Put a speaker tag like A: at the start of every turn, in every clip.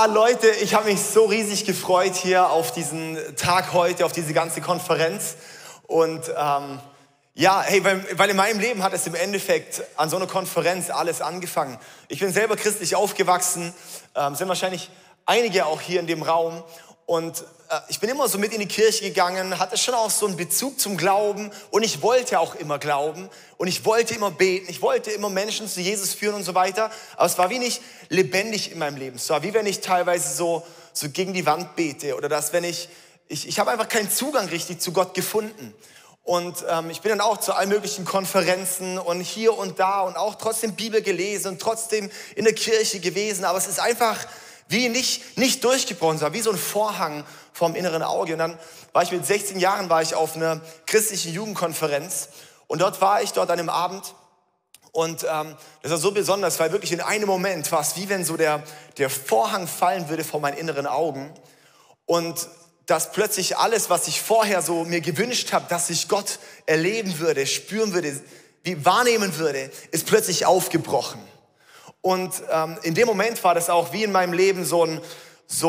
A: Leute, ich habe mich so riesig gefreut hier auf diesen Tag heute, auf diese ganze Konferenz. Und weil in meinem Leben hat es im Endeffekt an so einer Konferenz alles angefangen. Ich bin selber christlich aufgewachsen, sind wahrscheinlich einige auch hier in dem Raum. Und ich bin immer so mit in die Kirche gegangen, hatte schon auch so einen Bezug zum Glauben und ich wollte auch immer glauben und ich wollte immer beten, ich wollte immer Menschen zu Jesus führen und so weiter, aber es war wie nicht lebendig in meinem Leben. Es war wie wenn ich teilweise so gegen die Wand bete oder dass wenn ich habe einfach keinen Zugang richtig zu Gott gefunden. Und ich bin dann auch zu allen möglichen Konferenzen und hier und da und auch trotzdem Bibel gelesen und trotzdem in der Kirche gewesen, aber es ist einfach wie nicht durchgebrochen, sondern wie so ein Vorhang vom inneren Auge. Und dann war ich mit 16 Jahren auf einer christlichen Jugendkonferenz und dort an einem Abend und das war so besonders, weil wirklich in einem Moment war es wie wenn so der Vorhang fallen würde vor meinen inneren Augen und dass plötzlich alles, was ich vorher so mir gewünscht habe, dass ich Gott erleben würde, spüren würde, wie wahrnehmen würde, ist plötzlich aufgebrochen. Und in dem Moment war das auch wie in meinem Leben so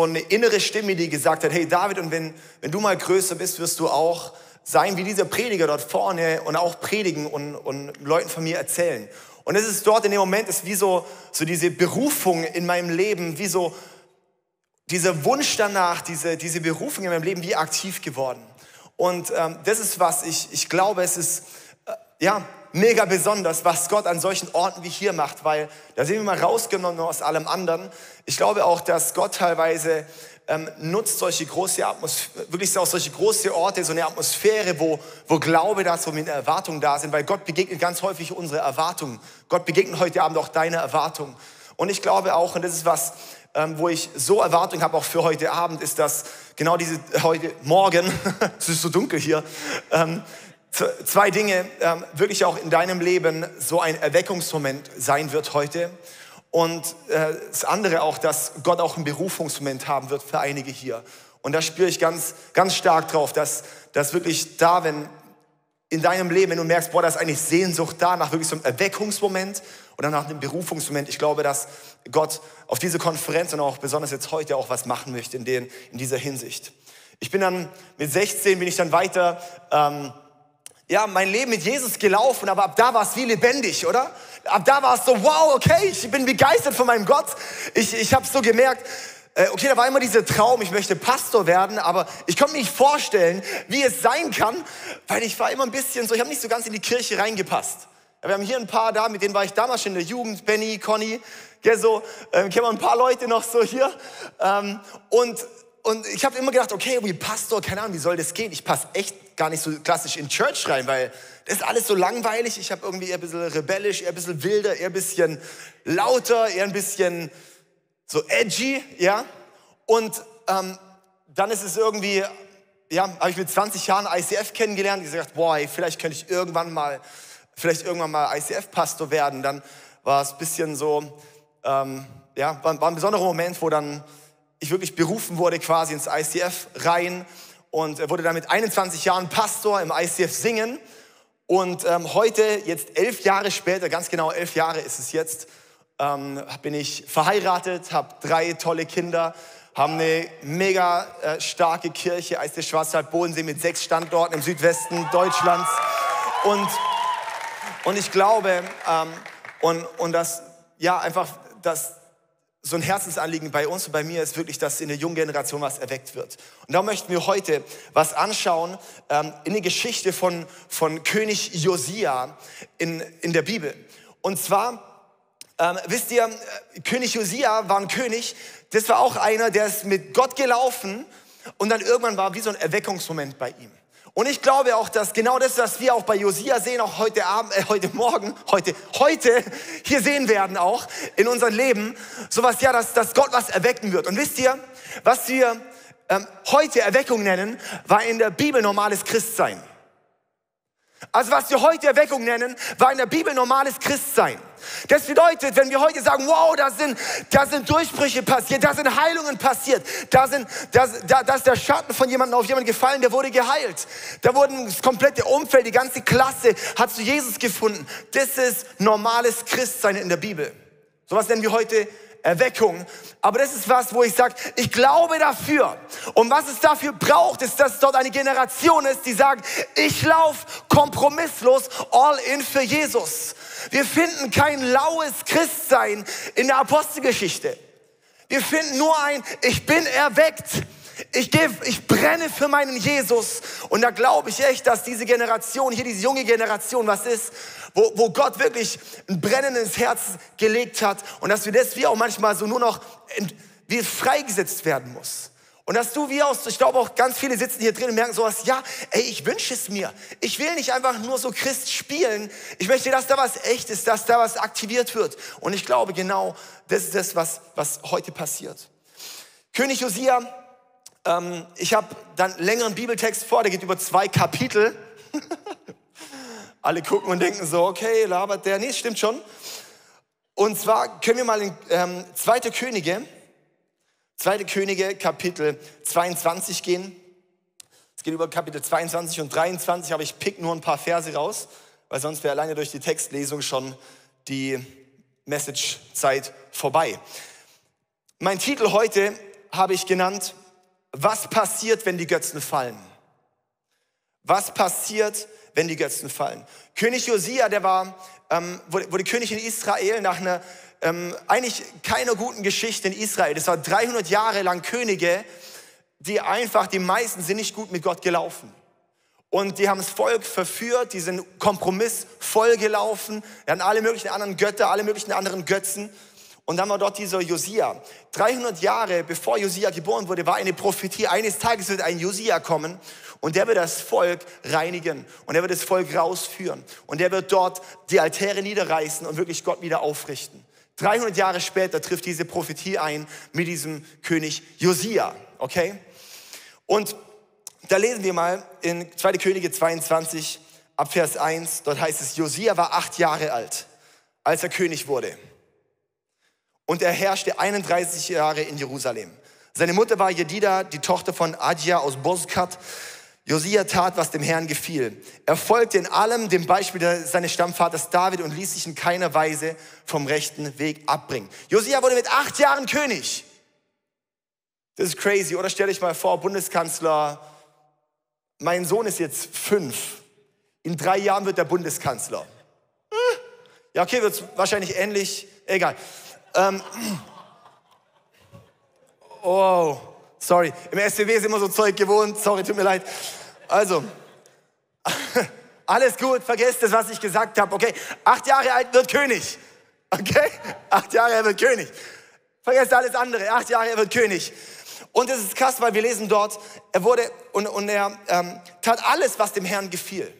A: eine innere Stimme, die gesagt hat, hey David, und wenn du mal größer bist, wirst du auch sein wie dieser Prediger dort vorne und auch predigen und Leuten von mir erzählen. Und es ist dort in dem Moment, ist wie so diese Berufung in meinem Leben, wie so dieser Wunsch danach, diese Berufung in meinem Leben wie aktiv geworden. Und das ist was, ich glaube, es ist mega besonders, was Gott an solchen Orten wie hier macht, weil da sind wir mal rausgenommen aus allem anderen. Ich glaube auch, dass Gott teilweise nutzt solche große wirklich auch solche große Orte, so eine Atmosphäre, wo Glaube da ist, wo wir Erwartungen da sind, weil Gott begegnet ganz häufig unsere Erwartungen. Gott begegnet heute Abend auch deine Erwartungen. Und ich glaube auch, und das ist was, wo ich so Erwartungen habe, auch für heute Abend, ist, dass genau heute Morgen, es ist so dunkel hier, zwei Dinge wirklich auch in deinem Leben so ein Erweckungsmoment sein wird heute. Und das andere auch, dass Gott auch einen Berufungsmoment haben wird für einige hier. Und da spüre ich ganz, ganz stark drauf, dass wirklich da, wenn in deinem Leben, wenn du merkst, da ist eigentlich Sehnsucht da, nach wirklich so einem Erweckungsmoment oder nach einem Berufungsmoment. Ich glaube, dass Gott auf diese Konferenz und auch besonders jetzt heute auch was machen möchte in dieser Hinsicht. Ich bin dann mit 16, bin ich dann weiter mein Leben mit Jesus gelaufen, aber ab da war es wie lebendig, oder? Ab da war es so, wow, okay, ich bin begeistert von meinem Gott. Ich habe so gemerkt, okay, da war immer dieser Traum, ich möchte Pastor werden, aber ich konnte mir nicht vorstellen, wie es sein kann, weil ich war immer ein bisschen so, ich habe nicht so ganz in die Kirche reingepasst. Wir haben hier ein paar da, mit denen war ich damals schon in der Jugend, Benny, Conny, kennen wir ein paar Leute noch so hier. Und ich habe immer gedacht, okay, wie Pastor, keine Ahnung, wie soll das gehen? Ich passe echt gar nicht so klassisch in Church rein, weil das ist alles so langweilig. Ich habe irgendwie eher ein bisschen rebellisch, eher ein bisschen wilder, eher ein bisschen lauter, eher ein bisschen so edgy, ja. Und dann ist es irgendwie, habe ich mit 20 Jahren ICF kennengelernt. Ich habe gesagt, vielleicht könnte ich irgendwann mal ICF-Pastor werden. Dann war es ein bisschen so, war ein besonderer Moment, wo dann ich wirklich berufen wurde quasi ins ICF rein und wurde dann mit 21 Jahren Pastor im ICF Singen. Und heute, jetzt 11 Jahre später, ganz genau 11 Jahre ist es jetzt, bin ich verheiratet, habe 3 tolle Kinder, haben eine mega starke Kirche, ICF Schwarzwald-Bodensee mit 6 Standorten im Südwesten Deutschlands. Und ich glaube, dass so ein Herzensanliegen bei uns und bei mir ist wirklich, dass in der jungen Generation was erweckt wird. Und da möchten wir heute was anschauen in der Geschichte von König Josia in der Bibel. Und zwar, wisst ihr, König Josia war ein König, das war auch einer, der ist mit Gott gelaufen und dann irgendwann war wie so ein Erweckungsmoment bei ihm. Und ich glaube auch, dass genau das, was wir auch bei Josia sehen, auch heute hier sehen werden auch in unserem Leben, sowas dass Gott was erwecken wird. Und wisst ihr, was wir heute Erweckung nennen, war in der Bibel normales Christsein. Also was wir heute Erweckung nennen, war in der Bibel normales Christsein. Das bedeutet, wenn wir heute sagen, wow, da sind Durchbrüche passiert, da sind Heilungen passiert, da ist der Schatten von jemandem auf jemanden gefallen, der wurde geheilt. Da wurden das komplette Umfeld, die ganze Klasse hat zu Jesus gefunden. Das ist normales Christsein in der Bibel. Sowas nennen wir heute Erweckung. Aber das ist was, wo ich sage, ich glaube dafür. Und was es dafür braucht, ist, dass dort eine Generation ist, die sagt, ich laufe kompromisslos all in für Jesus. Wir finden kein laues Christsein in der Apostelgeschichte. Wir finden nur ein, ich bin erweckt. Ich brenne für meinen Jesus. Und da glaube ich echt, dass diese Generation, hier diese junge Generation, was ist, wo Gott wirklich ein brennendes Herz gelegt hat. Und dass wir das wie auch manchmal so nur noch, wie freigesetzt werden muss. Und dass du ich glaube auch ganz viele sitzen hier drin und merken sowas, ja, ey, ich wünsche es mir. Ich will nicht einfach nur so Christ spielen. Ich möchte, dass da was echt ist, dass da was aktiviert wird. Und ich glaube genau, das ist das, was heute passiert. König Josia, ich habe dann einen längeren Bibeltext vor, der geht über 2 Kapitel. Alle gucken und denken so, okay, labert der? Nee, stimmt schon. Und zwar können wir mal in 2. Könige Kapitel 22 gehen. Es geht über Kapitel 22 und 23, aber ich pick nur ein paar Verse raus, weil sonst wäre alleine durch die Textlesung schon die Messagezeit vorbei. Mein Titel heute habe ich genannt, was passiert, wenn die Götzen fallen? Was passiert, wenn die Götzen fallen? König Josia, der wurde König in Israel nach einer eigentlich keiner guten Geschichte in Israel. Das war 300 Jahre lang Könige, die meisten sind nicht gut mit Gott gelaufen. Und die haben das Volk verführt, die sind kompromissvoll gelaufen, die hatten alle möglichen anderen Götter, alle möglichen anderen Götzen. Und dann war dort dieser Josia. 300 Jahre bevor Josia geboren wurde, war eine Prophetie, eines Tages wird ein Josia kommen und der wird das Volk reinigen und der wird das Volk rausführen und der wird dort die Altäre niederreißen und wirklich Gott wieder aufrichten. 300 Jahre später trifft diese Prophetie ein mit diesem König Josia, okay? Und da lesen wir mal in 2. Könige 22 ab Vers 1, dort heißt es, Josia war 8 Jahre alt, als er König wurde. Und er herrschte 31 Jahre in Jerusalem. Seine Mutter war Jedida, die Tochter von Adja aus Boskat. Josia tat, was dem Herrn gefiel. Er folgte in allem dem Beispiel seines Stammvaters David und ließ sich in keiner Weise vom rechten Weg abbringen. Josia wurde mit 8 Jahren König. Das ist crazy, oder? Stell dich mal vor, Bundeskanzler, mein Sohn ist jetzt 5. In 3 Jahren wird er Bundeskanzler. Ja, okay, wird es wahrscheinlich ähnlich, egal. Oh, sorry. Im SCW ist immer so Zeug gewohnt. Sorry, tut mir leid. Also, alles gut. Vergesst das, was ich gesagt habe. Okay, 8 Jahre alt wird König. Okay, 8 Jahre er wird König. Vergesst alles andere. 8 Jahre er wird König. Und es ist krass, weil wir lesen dort, er tat alles, was dem Herrn gefiel.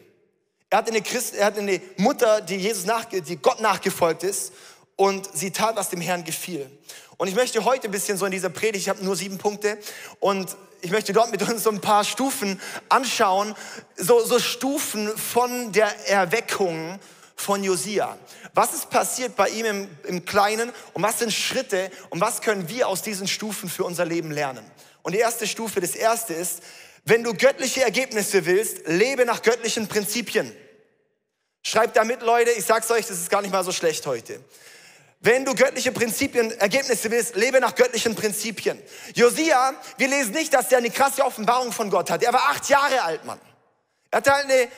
A: Er hatte eine Mutter, die Gott nachgefolgt ist. Und sie tat, was dem Herrn gefiel. Und ich möchte heute ein bisschen so in dieser Predigt, ich habe nur 7 Punkte, und ich möchte dort mit uns so ein paar Stufen anschauen, so Stufen von der Erweckung von Josia. Was ist passiert bei ihm im Kleinen und was sind Schritte und was können wir aus diesen Stufen für unser Leben lernen? Und die erste Stufe, das erste ist, wenn du göttliche Ergebnisse willst, lebe nach göttlichen Prinzipien. Schreibt da mit, Leute, ich sag's euch, das ist gar nicht mal so schlecht heute. Wenn du göttliche Ergebnisse willst, lebe nach göttlichen Prinzipien. Josia, wir lesen nicht, dass er eine krasse Offenbarung von Gott hat. Er war 8 Jahre alt, Mann. Er hatte halt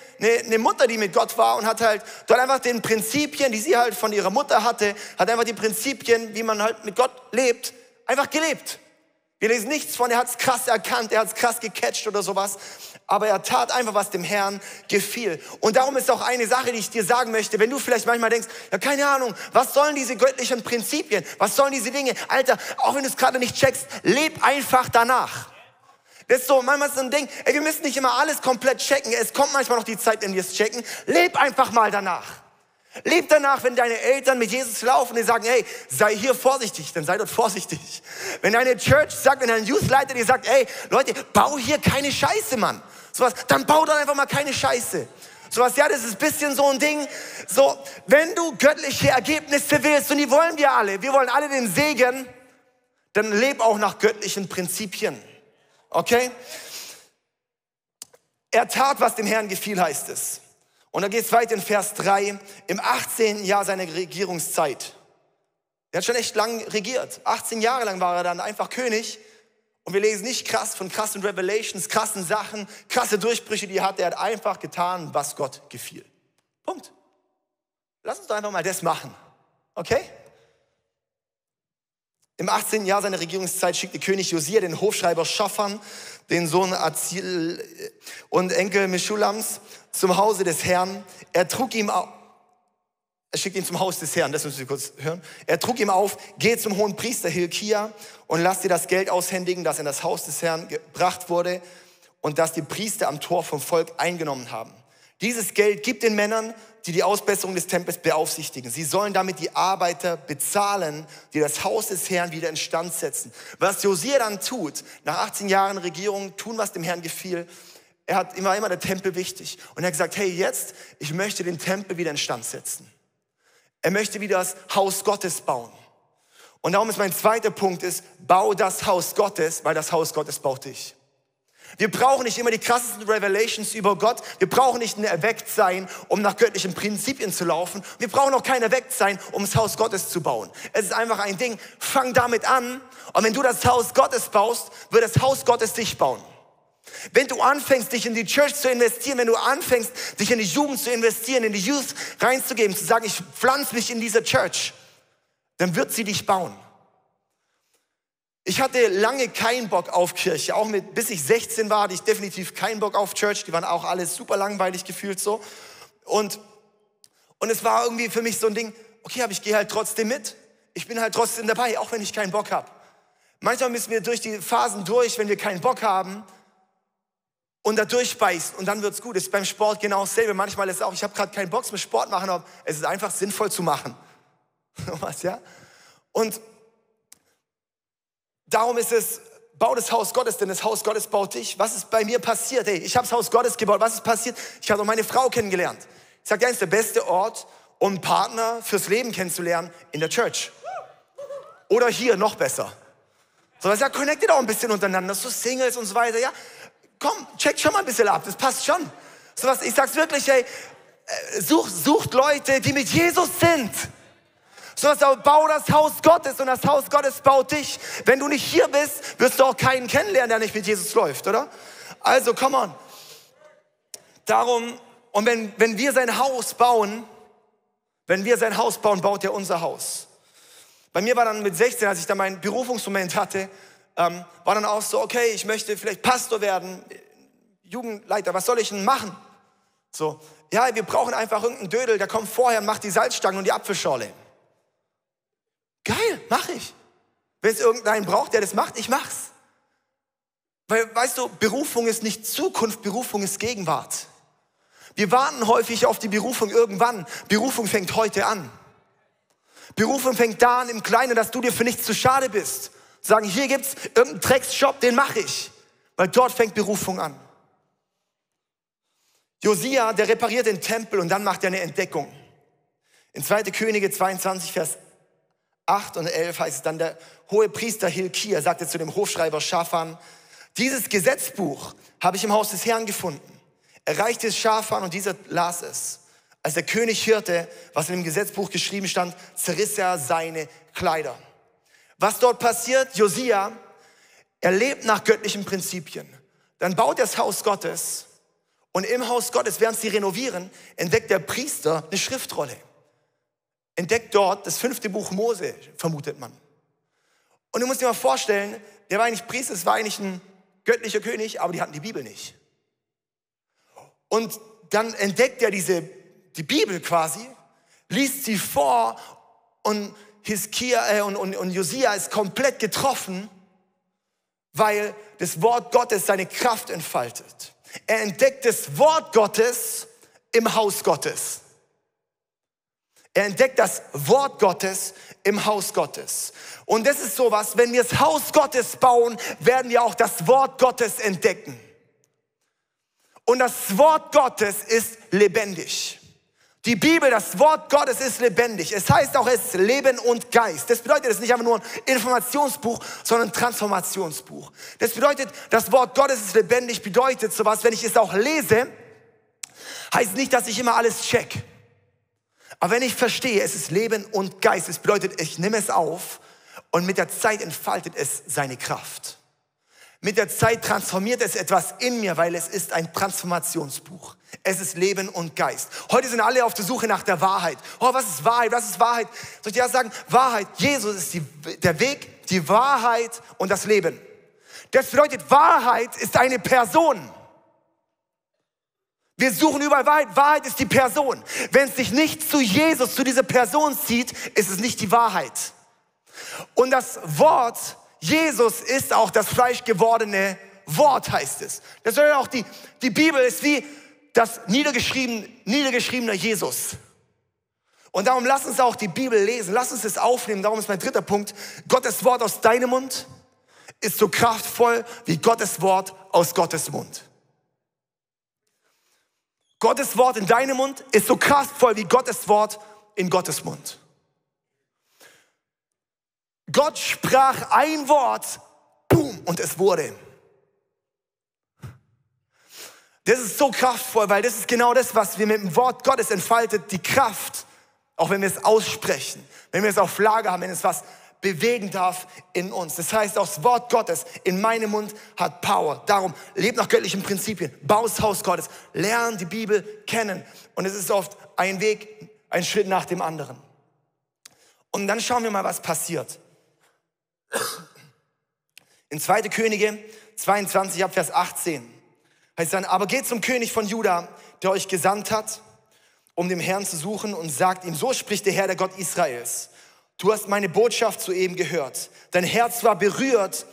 A: eine Mutter, die mit Gott war und hat halt dort einfach den Prinzipien, die sie halt von ihrer Mutter hatte, hat einfach die Prinzipien, wie man halt mit Gott lebt, einfach gelebt. Wir lesen nichts von, er hat es krass erkannt, er hat es krass gecatcht oder sowas. Aber er tat einfach, was dem Herrn gefiel. Und darum ist auch eine Sache, die ich dir sagen möchte, wenn du vielleicht manchmal denkst, ja, keine Ahnung, was sollen diese göttlichen Prinzipien? Was sollen diese Dinge? Alter, auch wenn du es gerade nicht checkst, leb einfach danach. Das ist so, manchmal ist so ein Ding, ey, wir müssen nicht immer alles komplett checken. Es kommt manchmal noch die Zeit, wenn wir es checken. Leb einfach mal danach. Leb danach, wenn deine Eltern mit Jesus laufen und die sagen, hey, sei hier vorsichtig, dann sei dort vorsichtig. Wenn deine Church sagt, wenn dein Youthleiter dir sagt, ey, Leute, bau hier keine Scheiße, Mann. Sowas, dann bau doch einfach mal keine Scheiße. Sowas, ja, das ist ein bisschen so ein Ding. So, wenn du göttliche Ergebnisse willst, und die wollen wir wollen alle den Segen, dann leb auch nach göttlichen Prinzipien. Okay? Er tat, was dem Herrn gefiel, heißt es. Und dann geht es weiter in Vers 3. Im 18. Jahr seiner Regierungszeit Der hat schon echt lang regiert. 18 Jahre lang war er dann einfach König. Und wir lesen nicht krass von krassen Revelations, krassen Sachen, krasse Durchbrüche, die er hat. Er hat einfach getan, was Gott gefiel. Punkt. Lass uns doch einfach mal das machen. Okay? Im 18. Jahr seiner Regierungszeit schickte König Josia den Hofschreiber Schaphan, den Sohn Azil und Enkel Meschulams, zum Hause des Herrn. Er schickt ihn zum Haus des Herrn, das müssen Sie kurz hören. Er trug ihm auf, geh zum hohen Priester Hilkia und lass dir das Geld aushändigen, das in das Haus des Herrn gebracht wurde und das die Priester am Tor vom Volk eingenommen haben. Dieses Geld gibt den Männern, die die Ausbesserung des Tempels beaufsichtigen. Sie sollen damit die Arbeiter bezahlen, die das Haus des Herrn wieder instand setzen. Was Josia dann tut, nach 18 Jahren Regierung, tun, was dem Herrn gefiel, er hat immer der Tempel wichtig. Und er hat gesagt, hey, jetzt, ich möchte den Tempel wieder instand setzen. Er möchte wieder das Haus Gottes bauen. Und darum ist mein zweiter Punkt bau das Haus Gottes, weil das Haus Gottes baut dich. Wir brauchen nicht immer die krassesten Revelations über Gott. Wir brauchen nicht ein Erwecktsein, um nach göttlichen Prinzipien zu laufen. Wir brauchen auch kein Erwecktsein, um das Haus Gottes zu bauen. Es ist einfach ein Ding. Fang damit an. Und wenn du das Haus Gottes baust, wird das Haus Gottes dich bauen. Wenn du anfängst, dich in die Church zu investieren, wenn du anfängst, dich in die Jugend zu investieren, in die Youth reinzugeben, zu sagen, ich pflanze mich in diese Church, dann wird sie dich bauen. Ich hatte lange keinen Bock auf Kirche, auch bis ich 16 war, hatte ich definitiv keinen Bock auf Church, die waren auch alle super langweilig gefühlt so. Und es war irgendwie für mich so ein Ding, okay, aber ich gehe halt trotzdem mit, ich bin halt trotzdem dabei, auch wenn ich keinen Bock habe. Manchmal müssen wir durch die Phasen durch, wenn wir keinen Bock haben, und da durchbeißen und dann wird's gut. Das ist beim Sport genau dasselbe. Manchmal ist es auch, ich habe gerade keinen Bock mit Sport machen, aber es ist einfach sinnvoll zu machen. Was, ja? Und darum ist es, bau das Haus Gottes, denn das Haus Gottes baut dich. Was ist bei mir passiert? Hey, ich habe das Haus Gottes gebaut. Was ist passiert? Ich habe auch meine Frau kennengelernt. Ich sage, ist der beste Ort, um einen Partner fürs Leben kennenzulernen, in der Church. Oder hier, noch besser. So, das ist ja connected auch ein bisschen untereinander, so Singles und so weiter, ja. Komm, checkt schon mal ein bisschen ab, das passt schon. So was, ich sag's wirklich, hey, sucht Leute, die mit Jesus sind. So was, bau das Haus Gottes und das Haus Gottes baut dich. Wenn du nicht hier bist, wirst du auch keinen kennenlernen, der nicht mit Jesus läuft, oder? Also, come on. Darum, und wenn wir sein Haus bauen, baut er unser Haus. Bei mir war dann mit 16, als ich dann meinen Berufungsmoment hatte, war dann auch so, okay, ich möchte vielleicht Pastor werden, Jugendleiter, was soll ich denn machen? So, ja, wir brauchen einfach irgendeinen Dödel, der kommt vorher und macht die Salzstangen und die Apfelschorle. Geil, mach ich. Wenn es irgendeinen braucht, der das macht, ich mach's. Weil, weißt du, Berufung ist nicht Zukunft, Berufung ist Gegenwart. Wir warten häufig auf die Berufung irgendwann. Berufung fängt heute an. Berufung fängt da an im Kleinen, dass du dir für nichts zu schade bist. Sagen, hier gibt's irgendeinen Drecksjob, den mache ich. Weil dort fängt Berufung an. Josia, der repariert den Tempel und dann macht er eine Entdeckung. In 2. Könige 22, Vers 8 und 11 heißt es dann, der hohe Priester Hilkia sagte zu dem Hofschreiber Schaphan, dieses Gesetzbuch habe ich im Haus des Herrn gefunden. Er reichte es Schaphan und dieser las es. Als der König hörte, was in dem Gesetzbuch geschrieben stand, zerriss er seine Kleider. Was dort passiert, Josia, er lebt nach göttlichen Prinzipien. Dann baut er das Haus Gottes und im Haus Gottes, während sie renovieren, entdeckt der Priester eine Schriftrolle. Entdeckt dort das 5. Buch Mose, vermutet man. Und du musst dir mal vorstellen, der war eigentlich Priester, es war eigentlich ein göttlicher König, aber die hatten die Bibel nicht. Und dann entdeckt er die Bibel quasi, liest sie vor und Hiskia und Josia ist komplett getroffen, weil das Wort Gottes seine Kraft entfaltet. Er entdeckt das Wort Gottes im Haus Gottes. Er entdeckt das Wort Gottes im Haus Gottes. Und das ist sowas, wenn wir das Haus Gottes bauen, werden wir auch das Wort Gottes entdecken. Und das Wort Gottes ist lebendig. Die Bibel, das Wort Gottes ist lebendig. Es heißt auch, es ist Leben und Geist. Das bedeutet, es ist nicht einfach nur ein Informationsbuch, sondern ein Transformationsbuch. Das bedeutet, das Wort Gottes ist lebendig, bedeutet sowas, wenn ich es auch lese, heißt nicht, dass ich immer alles check. Aber wenn ich verstehe, es ist Leben und Geist, es bedeutet, ich nehme es auf und mit der Zeit entfaltet es seine Kraft. Mit der Zeit transformiert es etwas in mir, weil es ist ein Transformationsbuch. Es ist Leben und Geist. Heute sind alle auf der Suche nach der Wahrheit. Oh, was ist Wahrheit? Was ist Wahrheit? Soll ich dir sagen? Wahrheit. Jesus ist der Weg, die Wahrheit und das Leben. Das bedeutet, Wahrheit ist eine Person. Wir suchen überall Wahrheit. Wahrheit ist die Person. Wenn es dich nicht zu Jesus, zu dieser Person zieht, ist es nicht die Wahrheit. Und das Wort Jesus ist auch das fleischgewordene Wort, heißt es. Das bedeutet auch, die Bibel ist wie das niedergeschriebene Jesus. Und darum lass uns auch die Bibel lesen, lass uns das aufnehmen. Darum ist mein dritter Punkt, Gottes Wort aus deinem Mund ist so kraftvoll wie Gottes Wort aus Gottes Mund. Gottes Wort in deinem Mund ist so kraftvoll wie Gottes Wort in Gottes Mund. Gott sprach ein Wort, boom, und es wurde. Das ist so kraftvoll, weil das ist genau das, was wir mit dem Wort Gottes entfaltet, die Kraft, auch wenn wir es aussprechen, wenn wir es auf Lager haben, wenn es was bewegen darf in uns. Das heißt, auch das Wort Gottes in meinem Mund hat Power. Darum, leb nach göttlichen Prinzipien, bau das Haus Gottes, lern die Bibel kennen. Und es ist oft ein Weg, ein Schritt nach dem anderen. Und dann schauen wir mal, was passiert. In 2. Könige 22, ab Vers 18 heißt dann, aber geht zum König von Juda, der euch gesandt hat, um den Herrn zu suchen und sagt ihm, so spricht der Herr, der Gott Israels. Du hast meine Botschaft soeben gehört. Dein Herz war berührt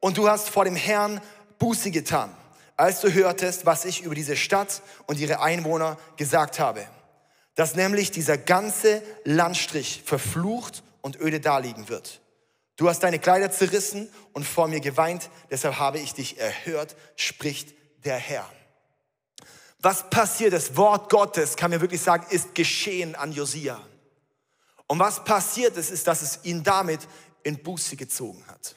A: und du hast vor dem Herrn Buße getan, als du hörtest, was ich über diese Stadt und ihre Einwohner gesagt habe. Dass nämlich dieser ganze Landstrich verflucht und öde daliegen wird. Du hast deine Kleider zerrissen und vor mir geweint, deshalb habe ich dich erhört, spricht der Herr. Was passiert? Das Wort Gottes, kann man wirklich sagen, ist geschehen an Josia. Und was passiert ist, dass es ihn damit in Buße gezogen hat.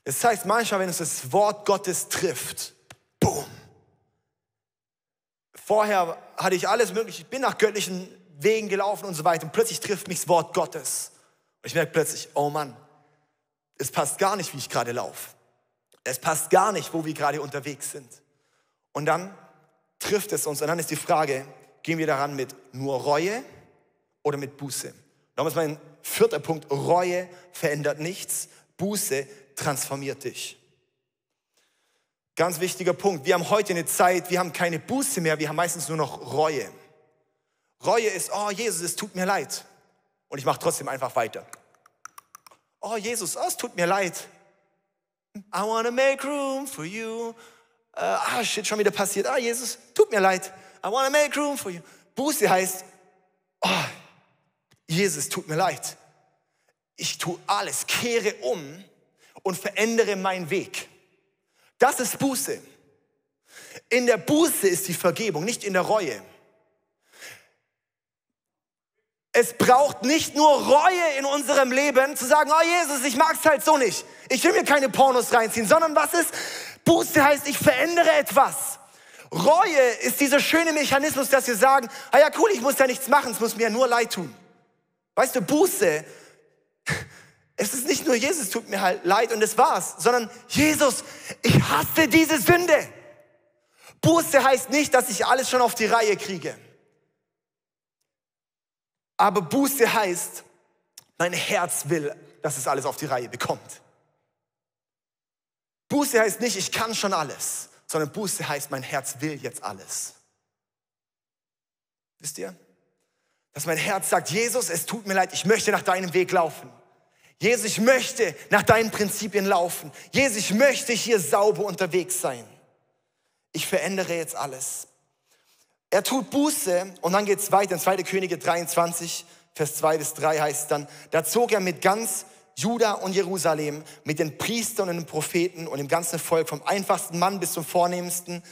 A: Das heißt, manchmal, wenn uns das Wort Gottes trifft, boom. Vorher hatte ich alles mögliche, ich bin nach göttlichen Wegen gelaufen und so weiter und plötzlich trifft mich das Wort Gottes. Und ich merke plötzlich, oh Mann, es passt gar nicht, wie ich gerade laufe. Es passt gar nicht, wo wir gerade unterwegs sind. Und dann trifft es uns und dann ist die Frage, gehen wir daran mit nur Reue oder mit Buße? Darum ist mein 4. Punkt, Reue verändert nichts, Buße transformiert dich. Ganz wichtiger Punkt, wir haben heute eine Zeit, wir haben keine Buße mehr, wir haben meistens nur noch Reue. Reue ist, oh Jesus, es tut mir leid. Und ich mache trotzdem einfach weiter. Oh Jesus, oh, es tut mir leid. I wanna make room for you. Shit, schon wieder passiert. Jesus, tut mir leid. I wanna make room for you. Buße heißt, oh, Jesus, tut mir leid. Ich tue alles, kehre um und verändere meinen Weg. Das ist Buße. In der Buße ist die Vergebung, nicht in der Reue. Es braucht nicht nur Reue in unserem Leben, zu sagen, oh Jesus, ich mag es halt so nicht. Ich will mir keine Pornos reinziehen, sondern was ist? Buße heißt, ich verändere etwas. Reue ist dieser schöne Mechanismus, dass wir sagen, ja cool, ich muss ja nichts machen, es muss mir ja nur leid tun. Weißt du, Buße, es ist nicht nur Jesus tut mir halt leid und das war's, sondern Jesus, ich hasse diese Sünde. Buße heißt nicht, dass ich alles schon auf die Reihe kriege. Aber Buße heißt, mein Herz will, dass es alles auf die Reihe bekommt. Buße heißt nicht, ich kann schon alles, sondern Buße heißt, mein Herz will jetzt alles. Wisst ihr? Dass mein Herz sagt, Jesus, es tut mir leid, ich möchte nach deinem Weg laufen. Jesus, ich möchte nach deinen Prinzipien laufen. Jesus, ich möchte hier sauber unterwegs sein. Ich verändere jetzt alles. Er tut Buße und dann geht es weiter. In 2. Könige 23, Vers 2-3 heißt es dann, da zog er mit ganz Juda und Jerusalem, mit den Priestern und den Propheten und dem ganzen Volk, vom einfachsten Mann bis zum vornehmsten,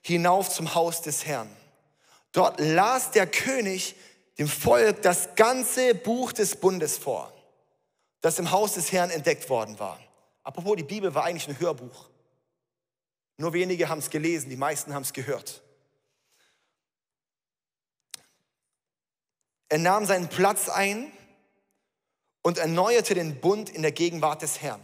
A: hinauf zum Haus des Herrn. Dort las der König dem Volk das ganze Buch des Bundes vor, das im Haus des Herrn entdeckt worden war. Apropos, die Bibel war eigentlich ein Hörbuch. Nur wenige haben es gelesen, die meisten haben es gehört. Er nahm seinen Platz ein und erneuerte den Bund in der Gegenwart des Herrn.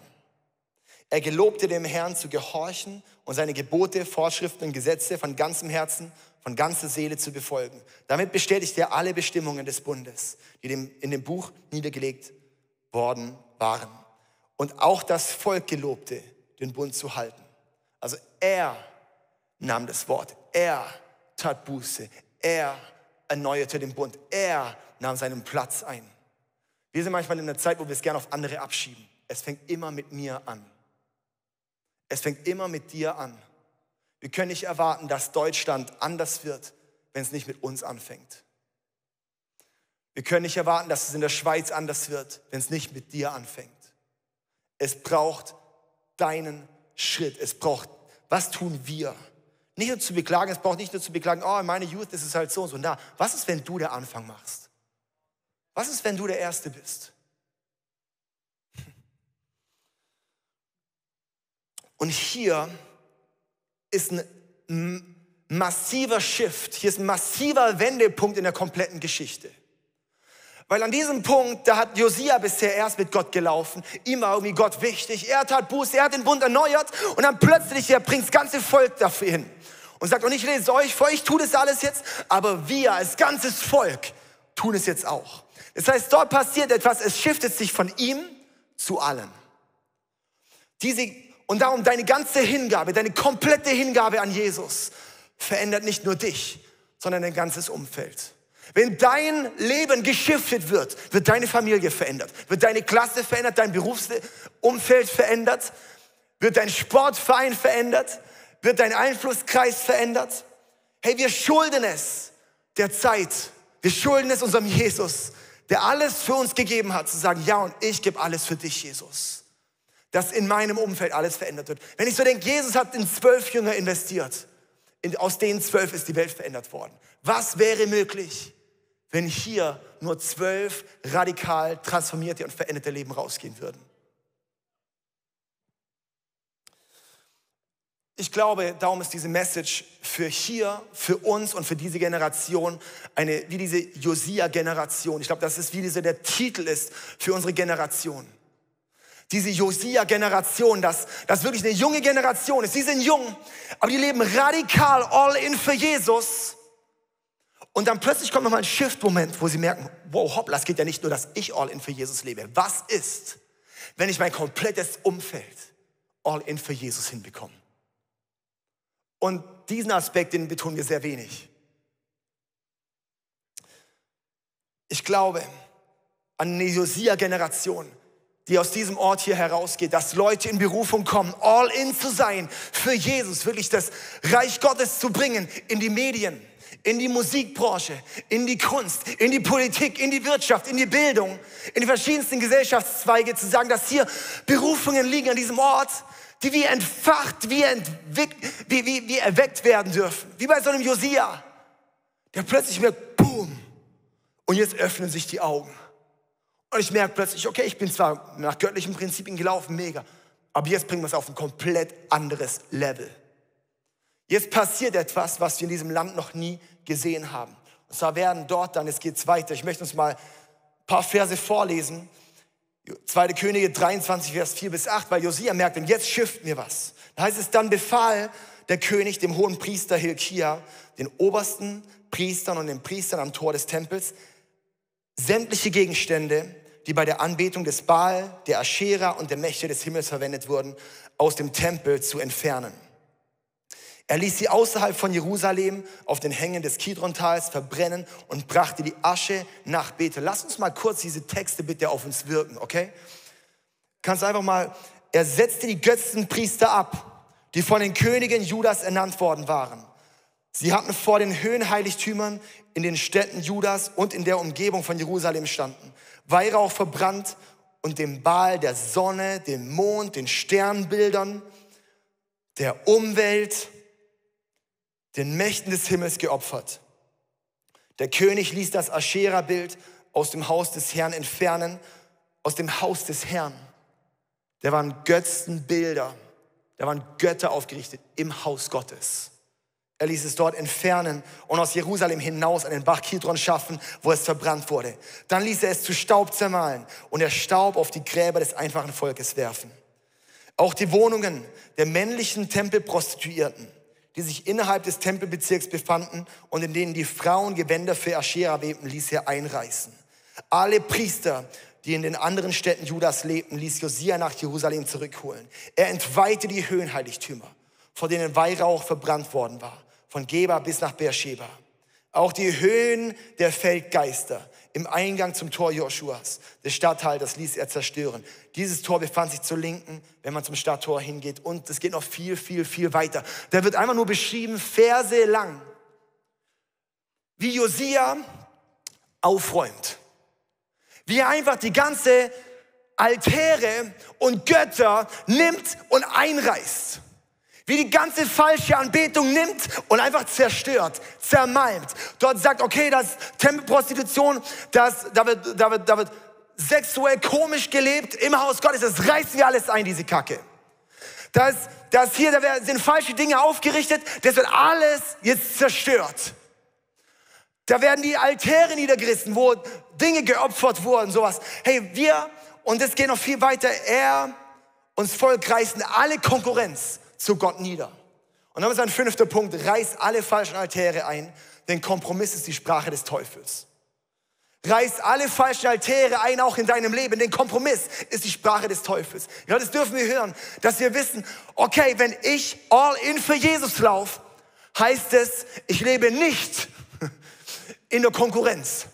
A: Er gelobte dem Herrn zu gehorchen und seine Gebote, Vorschriften und Gesetze von ganzem Herzen, von ganzer Seele zu befolgen. Damit bestätigte er alle Bestimmungen des Bundes, die in dem Buch niedergelegt worden waren. Und auch das Volk gelobte, den Bund zu halten. Also er nahm das Wort, er tat Buße, er erneuerte den Bund, er nahm seinen Platz ein. Wir sind manchmal in einer Zeit, wo wir es gerne auf andere abschieben. Es fängt immer mit mir an. Es fängt immer mit dir an. Wir können nicht erwarten, dass Deutschland anders wird, wenn es nicht mit uns anfängt. Wir können nicht erwarten, dass es in der Schweiz anders wird, wenn es nicht mit dir anfängt. Es braucht deinen Schritt. Es braucht, was tun wir? Nicht nur zu beklagen, es braucht nicht nur zu beklagen, oh, meine Youth, das ist halt so und so. Na, was ist, wenn du der Anfang machst? Was ist, wenn du der Erste bist? Und hier ist ein massiver Shift, hier ist ein massiver Wendepunkt in der kompletten Geschichte. Weil an diesem Punkt, da hat Josia bisher erst mit Gott gelaufen, ihm war irgendwie Gott wichtig, er tat Buße, er hat den Bund erneuert und dann plötzlich, er bringt das ganze Volk dafür hin und sagt, und ich lese euch vor, ich tue das alles jetzt, aber wir als ganzes Volk tun es jetzt auch. Das heißt, dort passiert etwas, es shiftet sich von ihm zu allen. Und darum deine ganze Hingabe, deine komplette Hingabe an Jesus verändert nicht nur dich, sondern dein ganzes Umfeld. Wenn dein Leben geschiftet wird, wird deine Familie verändert, wird deine Klasse verändert, dein Berufsumfeld verändert, wird dein Sportverein verändert, wird dein Einflusskreis verändert. Hey, wir schulden es der Zeit, wir schulden es unserem Jesus, der alles für uns gegeben hat, zu sagen, ja, und ich gebe alles für dich, Jesus. Dass in meinem Umfeld alles verändert wird. Wenn ich so denke, Jesus hat in 12 Jünger investiert, aus denen 12 ist die Welt verändert worden. Was wäre möglich, wenn hier nur 12 radikal transformierte und veränderte Leben rausgehen würden? Ich glaube, darum ist diese Message für hier, für uns und für diese Generation wie diese Josia-Generation. Ich glaube, das ist wie der Titel ist für unsere Generation. Diese Josia-Generation, das wirklich eine junge Generation ist. Sie sind jung, aber die leben radikal all in für Jesus. Und dann plötzlich kommt nochmal ein Shift-Moment, wo sie merken, wow, hoppla, es geht ja nicht nur, dass ich all in für Jesus lebe. Was ist, wenn ich mein komplettes Umfeld all in für Jesus hinbekomme? Und diesen Aspekt, den betonen wir sehr wenig. Ich glaube an eine Josia-Generation, die aus diesem Ort hier herausgeht, dass Leute in Berufung kommen, all in zu sein für Jesus, wirklich das Reich Gottes zu bringen in die Medien, in die Musikbranche, in die Kunst, in die Politik, in die Wirtschaft, in die Bildung, in die verschiedensten Gesellschaftszweige, zu sagen, dass hier Berufungen liegen an diesem Ort, die wie entfacht, wie erweckt werden dürfen. Wie bei so einem Josia, der plötzlich merkt, boom, und jetzt öffnen sich die Augen. Und ich merke plötzlich, okay, ich bin zwar nach göttlichen Prinzipien gelaufen, mega, aber jetzt bringen wir es auf ein komplett anderes Level. Jetzt passiert etwas, was wir in diesem Land noch nie gesehen haben. Und zwar werden dort dann, es geht weiter, ich möchte uns mal ein paar Verse vorlesen. 2. Könige 23, Vers 4-8, weil Josia merkt, und jetzt shiften wir was. Da heißt es, dann befahl der König dem hohen Priester Hilkia, den obersten Priestern und den Priestern am Tor des Tempels, sämtliche Gegenstände, die bei der Anbetung des Baal, der Aschera und der Mächte des Himmels verwendet wurden, aus dem Tempel zu entfernen. Er ließ sie außerhalb von Jerusalem auf den Hängen des Kidrontals verbrennen und brachte die Asche nach Bethel. Lass uns mal kurz diese Texte bitte auf uns wirken, okay? Kannst einfach mal, er setzte die Götzenpriester ab, die von den Königen Judas ernannt worden waren. Sie hatten vor den Höhenheiligtümern in den Städten Judas und in der Umgebung von Jerusalem standen, Weihrauch verbrannt und dem Baal der Sonne, dem Mond, den Sternbildern, der Umwelt, den Mächten des Himmels geopfert. Der König ließ das Aschera-Bild aus dem Haus des Herrn entfernen, aus dem Haus des Herrn. Da waren Götzenbilder, da waren Götter aufgerichtet im Haus Gottes. Er ließ es dort entfernen und aus Jerusalem hinaus an den Bach Kidron schaffen, wo es verbrannt wurde. Dann ließ er es zu Staub zermahlen und der Staub auf die Gräber des einfachen Volkes werfen. Auch die Wohnungen der männlichen Tempelprostituierten, die sich innerhalb des Tempelbezirks befanden und in denen die Frauen Gewänder für Aschera webten, ließ er einreißen. Alle Priester, die in den anderen Städten Judas lebten, ließ Josia nach Jerusalem zurückholen. Er entweihte die Höhenheiligtümer, vor denen Weihrauch verbrannt worden war, von Geba bis nach Beersheba. Auch die Höhen der Feldgeister im Eingang zum Tor Joschuas, des Statthalters, ließ er zerstören. Dieses Tor befand sich zur Linken, wenn man zum Stadttor hingeht. Und es geht noch viel, viel, viel weiter. Da wird einfach nur beschrieben, Verse lang, wie Josia aufräumt. Wie er einfach die ganze Altäre und Götter nimmt und einreißt. Wie die ganze falsche Anbetung nimmt und einfach zerstört, zermalmt. Dort sagt, okay, das Tempelprostitution, da wird sexuell komisch gelebt im Haus Gottes. Das reißen wir alles ein, diese Kacke. Da sind falsche Dinge aufgerichtet. Das wird alles jetzt zerstört. Da werden die Altäre niedergerissen, wo Dinge geopfert wurden, sowas. Hey, und es geht noch viel weiter, und das Volk reißen alle Konkurrenz zu Gott nieder. Und dann ist ein 5. Punkt, reiß alle falschen Altäre ein, denn Kompromiss ist die Sprache des Teufels. Reiß alle falschen Altäre ein, auch in deinem Leben, denn Kompromiss ist die Sprache des Teufels. Ja, das dürfen wir hören, dass wir wissen, okay, wenn ich all in für Jesus laufe, heißt es, ich lebe nicht in der Konkurrenz.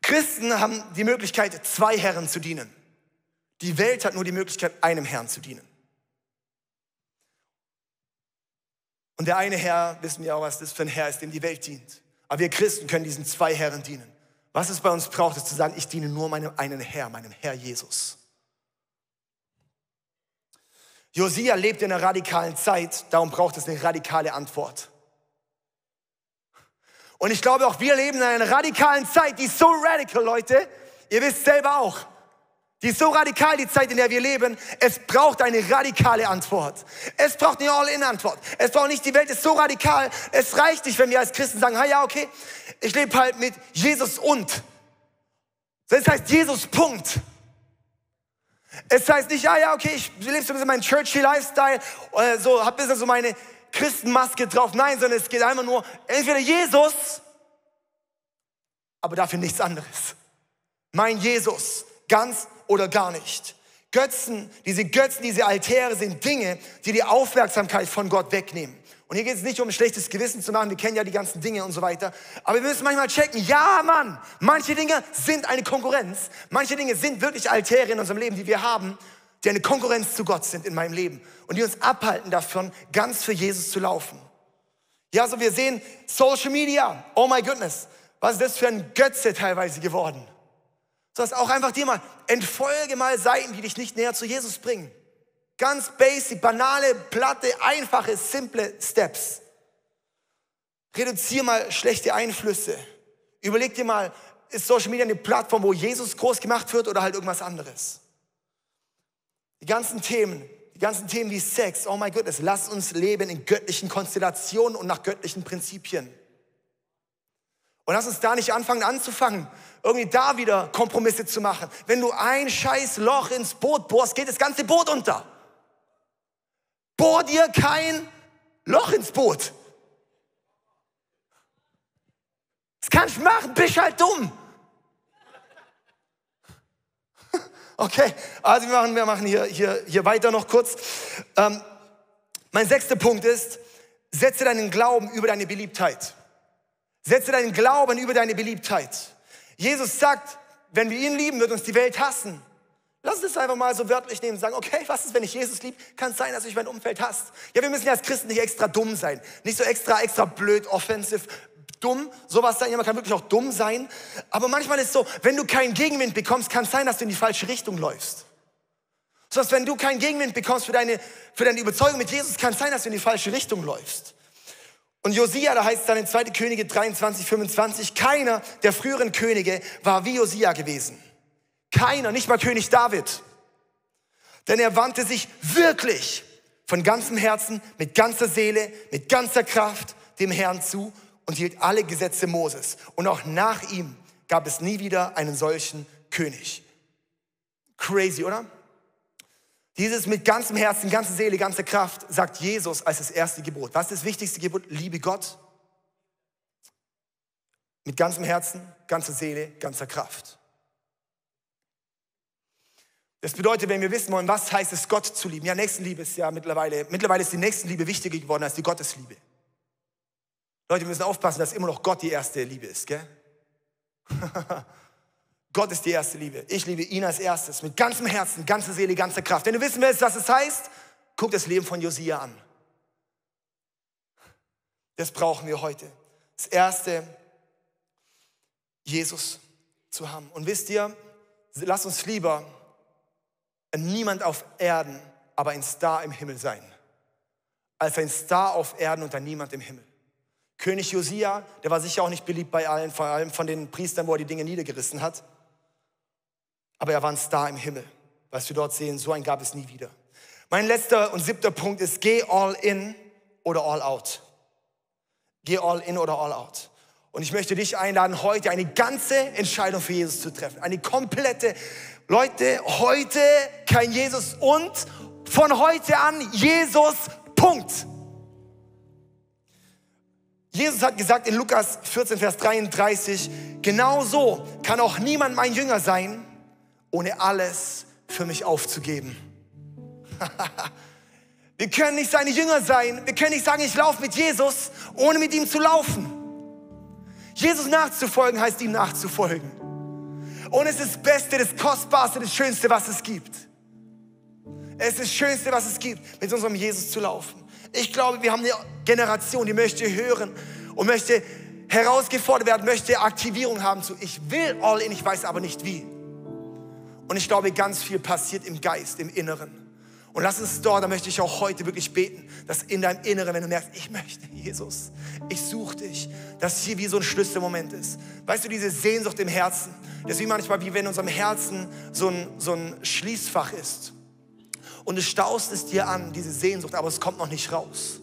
A: Christen haben die Möglichkeit, 2 Herren zu dienen. Die Welt hat nur die Möglichkeit, einem Herrn zu dienen. Und der eine Herr, wissen wir auch, was das für ein Herr ist, dem die Welt dient. Aber wir Christen können diesen 2 Herren dienen. Was es bei uns braucht, ist zu sagen, ich diene nur meinem einen Herr, meinem Herr Jesus. Josia lebt in einer radikalen Zeit, darum braucht es eine radikale Antwort. Und ich glaube auch, wir leben in einer radikalen Zeit, die ist so radical, Leute. Ihr wisst selber auch. Die ist so radikal, die Zeit, in der wir leben. Es braucht eine radikale Antwort. Es braucht eine All-in-Antwort. Es braucht nicht, die Welt ist so radikal. Es reicht nicht, wenn wir als Christen sagen, ja, okay, ich lebe halt mit Jesus und. Das heißt Jesus, Punkt. Es heißt nicht, ja, okay, ich lebe so ein bisschen meinen Churchy-Lifestyle, so, hab ein bisschen so meine Christenmaske drauf. Nein, sondern es geht einfach nur, entweder Jesus, aber dafür nichts anderes. Mein Jesus, ganz oder gar nicht. Diese Altäre sind Dinge, die die Aufmerksamkeit von Gott wegnehmen. Und hier geht es nicht um ein schlechtes Gewissen zu machen, wir kennen ja die ganzen Dinge und so weiter. Aber wir müssen manchmal checken, ja Mann, manche Dinge sind eine Konkurrenz. Manche Dinge sind wirklich Altäre in unserem Leben, die wir haben, die eine Konkurrenz zu Gott sind in meinem Leben. Und die uns abhalten davon, ganz für Jesus zu laufen. Ja, so wir sehen Social Media, oh my goodness, was ist das für ein Götze teilweise geworden. So dass auch einfach dir mal, entfolge mal Seiten, die dich nicht näher zu Jesus bringen. Ganz basic, banale, platte, einfache, simple Steps. Reduziere mal schlechte Einflüsse. Überleg dir mal, ist Social Media eine Plattform, wo Jesus groß gemacht wird oder halt irgendwas anderes? Die ganzen Themen wie Sex, oh my goodness, lass uns leben in göttlichen Konstellationen und nach göttlichen Prinzipien. Und lass uns da nicht anfangen, irgendwie da wieder Kompromisse zu machen. Wenn du ein scheiß Loch ins Boot bohrst, geht das ganze Boot unter. Bohr dir kein Loch ins Boot. Das kannst du machen, bist halt dumm. Okay, also wir machen hier weiter noch kurz. Mein 6. Punkt ist, setze deinen Glauben über deine Beliebtheit. Setze deinen Glauben über deine Beliebtheit. Jesus sagt, wenn wir ihn lieben, wird uns die Welt hassen. Lass uns das einfach mal so wörtlich nehmen und sagen, okay, was ist, wenn ich Jesus liebe? Kann es sein, dass mich mein Umfeld hasst? Ja, wir müssen ja als Christen nicht extra dumm sein. Nicht so extra blöd, offensiv, dumm, sowas sein. Ja, man kann wirklich auch dumm sein. Aber manchmal ist es so, wenn du keinen Gegenwind bekommst, kann es sein, dass du in die falsche Richtung läufst. So dass wenn du keinen Gegenwind bekommst für deine Überzeugung mit Jesus, kann es sein, dass du in die falsche Richtung läufst. Und Josia, da heißt es dann in 2. Könige 23, 25, keiner der früheren Könige war wie Josia gewesen. Keiner, nicht mal König David. Denn er wandte sich wirklich von ganzem Herzen, mit ganzer Seele, mit ganzer Kraft dem Herrn zu und hielt alle Gesetze Moses. Und auch nach ihm gab es nie wieder einen solchen König. Crazy, oder? Dieses mit ganzem Herzen, ganzer Seele, ganzer Kraft sagt Jesus als das erste Gebot. Was ist das wichtigste Gebot? Liebe Gott. Mit ganzem Herzen, ganzer Seele, ganzer Kraft. Das bedeutet, wenn wir wissen wollen, was heißt es, Gott zu lieben. Ja, Nächstenliebe ist ja mittlerweile ist die Nächstenliebe wichtiger geworden als die Gottesliebe. Leute, wir müssen aufpassen, dass immer noch Gott die erste Liebe ist, gell? Gott ist die erste Liebe. Ich liebe ihn als erstes, mit ganzem Herzen, ganzer Seele, ganzer Kraft. Wenn du wissen willst, was es heißt, guck das Leben von Josia an. Das brauchen wir heute. Das erste, Jesus zu haben. Und wisst ihr, lasst uns lieber niemand auf Erden, aber ein Star im Himmel sein, als ein Star auf Erden und ein Niemand im Himmel. König Josia, der war sicher auch nicht beliebt bei allen, vor allem von den Priestern, wo er die Dinge niedergerissen hat. Aber er war ein Star im Himmel. Was wir dort sehen, so einen gab es nie wieder. Mein letzter und 7. Punkt ist, geh all in oder all out. Geh all in oder all out. Und ich möchte dich einladen, heute eine ganze Entscheidung für Jesus zu treffen. Eine komplette, Leute, heute kein Jesus und von heute an Jesus, Punkt. Jesus hat gesagt in Lukas 14, Vers 33, genau so kann auch niemand mein Jünger sein, ohne alles für mich aufzugeben. Wir können nicht seine Jünger sein. Wir können nicht sagen, ich laufe mit Jesus, ohne mit ihm zu laufen. Jesus nachzufolgen heißt ihm nachzufolgen. Und es ist das Beste, das Kostbarste, das Schönste, was es gibt. Es ist das Schönste, was es gibt, mit unserem Jesus zu laufen. Ich glaube, wir haben eine Generation, die möchte hören und möchte herausgefordert werden, möchte Aktivierung haben zu, ich will all in, ich weiß aber nicht wie. Und ich glaube, ganz viel passiert im Geist, im Inneren. Und lass uns dort, da möchte ich auch heute wirklich beten, dass in deinem Inneren, wenn du merkst, ich möchte Jesus, ich suche dich, dass hier wie so ein Schlüsselmoment ist. Weißt du, diese Sehnsucht im Herzen, das ist wie manchmal, wie wenn in unserem Herzen so ein Schließfach ist. Und du staust es dir an, diese Sehnsucht, aber es kommt noch nicht raus.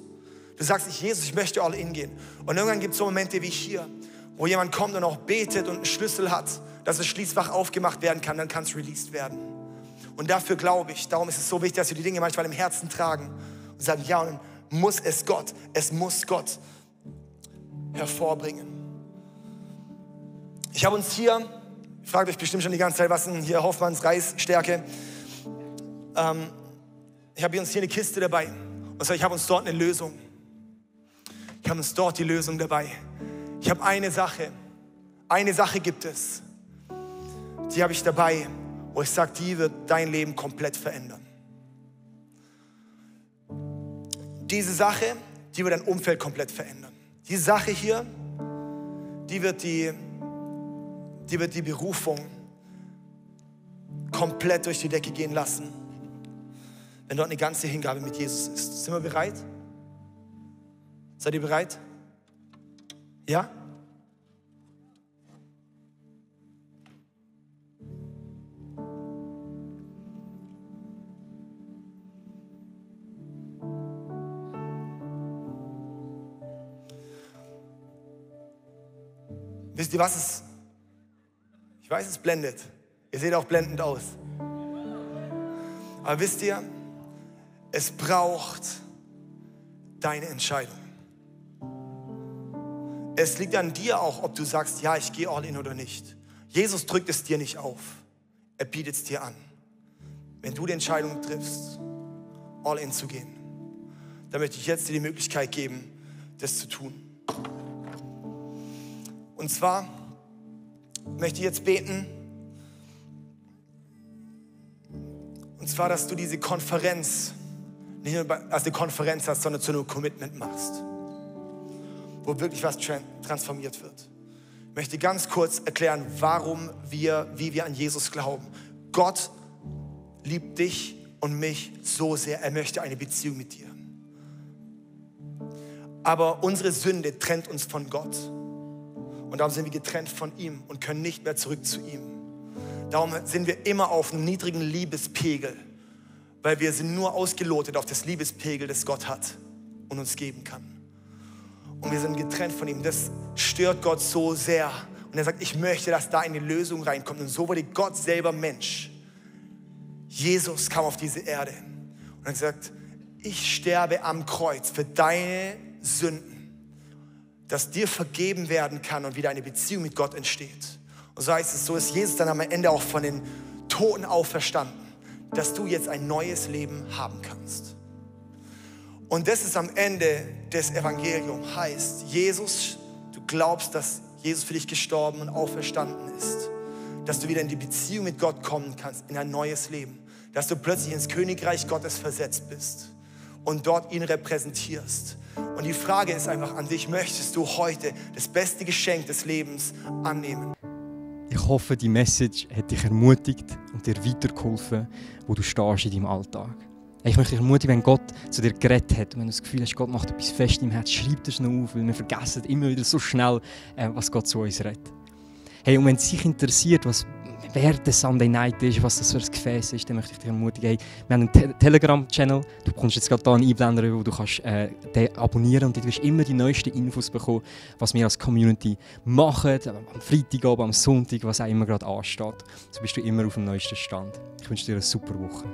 A: Du sagst nicht, Jesus, ich möchte all in gehen. Und irgendwann gibt es so Momente wie hier, wo jemand kommt und auch betet und einen Schlüssel hat, dass das Schließfach aufgemacht werden kann, dann kann es released werden. Und dafür glaube ich, darum ist es so wichtig, dass wir die Dinge manchmal im Herzen tragen und sagen, ja, und dann muss es muss Gott hervorbringen. Ich habe uns hier, ihr fragt euch bestimmt schon die ganze Zeit, was denn hier Hoffmanns Reisstärke. Ich habe uns hier eine Kiste dabei. Und ich habe uns dort eine Lösung. Ich habe uns dort die Lösung dabei. Ich habe eine Sache gibt es. Die habe ich dabei, wo ich sage, die wird dein Leben komplett verändern. Diese Sache, die wird dein Umfeld komplett verändern. Die Sache hier, die wird die Berufung komplett durch die Decke gehen lassen, wenn dort eine ganze Hingabe mit Jesus ist. Sind wir bereit? Seid ihr bereit? Ja? Wisst ihr, was es? Ich weiß, es blendet. Ihr seht auch blendend aus. Aber wisst ihr, es braucht deine Entscheidung. Es liegt an dir auch, ob du sagst, ja, ich gehe all in oder nicht. Jesus drückt es dir nicht auf. Er bietet es dir an. Wenn du die Entscheidung triffst, all in zu gehen, dann möchte ich jetzt dir die Möglichkeit geben, das zu tun. Und zwar möchte ich jetzt beten, und zwar, dass du diese Konferenz nicht nur als eine Konferenz hast, sondern zu einem Commitment machst, wo wirklich was transformiert wird. Ich möchte ganz kurz erklären, wie wir an Jesus glauben. Gott liebt dich und mich so sehr, er möchte eine Beziehung mit dir. Aber unsere Sünde trennt uns von Gott. Und darum sind wir getrennt von ihm und können nicht mehr zurück zu ihm. Darum sind wir immer auf einem niedrigen Liebespegel, weil wir sind nur ausgelotet auf das Liebespegel, das Gott hat und uns geben kann. Und wir sind getrennt von ihm. Das stört Gott so sehr. Und er sagt, ich möchte, dass da eine Lösung reinkommt. Und so wurde Gott selber Mensch. Jesus kam auf diese Erde und hat gesagt, ich sterbe am Kreuz für deine Sünden, dass dir vergeben werden kann und wieder eine Beziehung mit Gott entsteht. Und so heißt es, so ist Jesus dann am Ende auch von den Toten auferstanden, dass du jetzt ein neues Leben haben kannst. Und das ist am Ende des Evangeliums, heißt, Jesus, du glaubst, dass Jesus für dich gestorben und auferstanden ist, dass du wieder in die Beziehung mit Gott kommen kannst, in ein neues Leben, dass du plötzlich ins Königreich Gottes versetzt bist und dort ihn repräsentierst. Und die Frage ist einfach an dich, möchtest du heute das beste Geschenk des Lebens annehmen?
B: Ich hoffe, die Message hat dich ermutigt und dir weitergeholfen, wo du stehst in deinem Alltag. Ich möchte dich ermutigen, wenn Gott zu dir geredet hat und wenn du das Gefühl hast, Gott macht etwas fest im Herz, schreib das noch auf, weil wir vergessen immer wieder so schnell, was Gott zu uns redet. Hey, und wenn es dich interessiert, wer der Sunday Night ist, was das für ein Gefäß ist, dann möchte ich dich ermutigen, hey, wir haben einen Telegram-Channel, du bekommst jetzt gerade hier einen Einblender, wo du kannst, den abonnieren und du wirst immer die neuesten Infos bekommen, was wir als Community machen, am Freitagabend, am Sonntag, was auch immer gerade ansteht. So bist du immer auf dem neuesten Stand. Ich wünsche dir eine super Woche.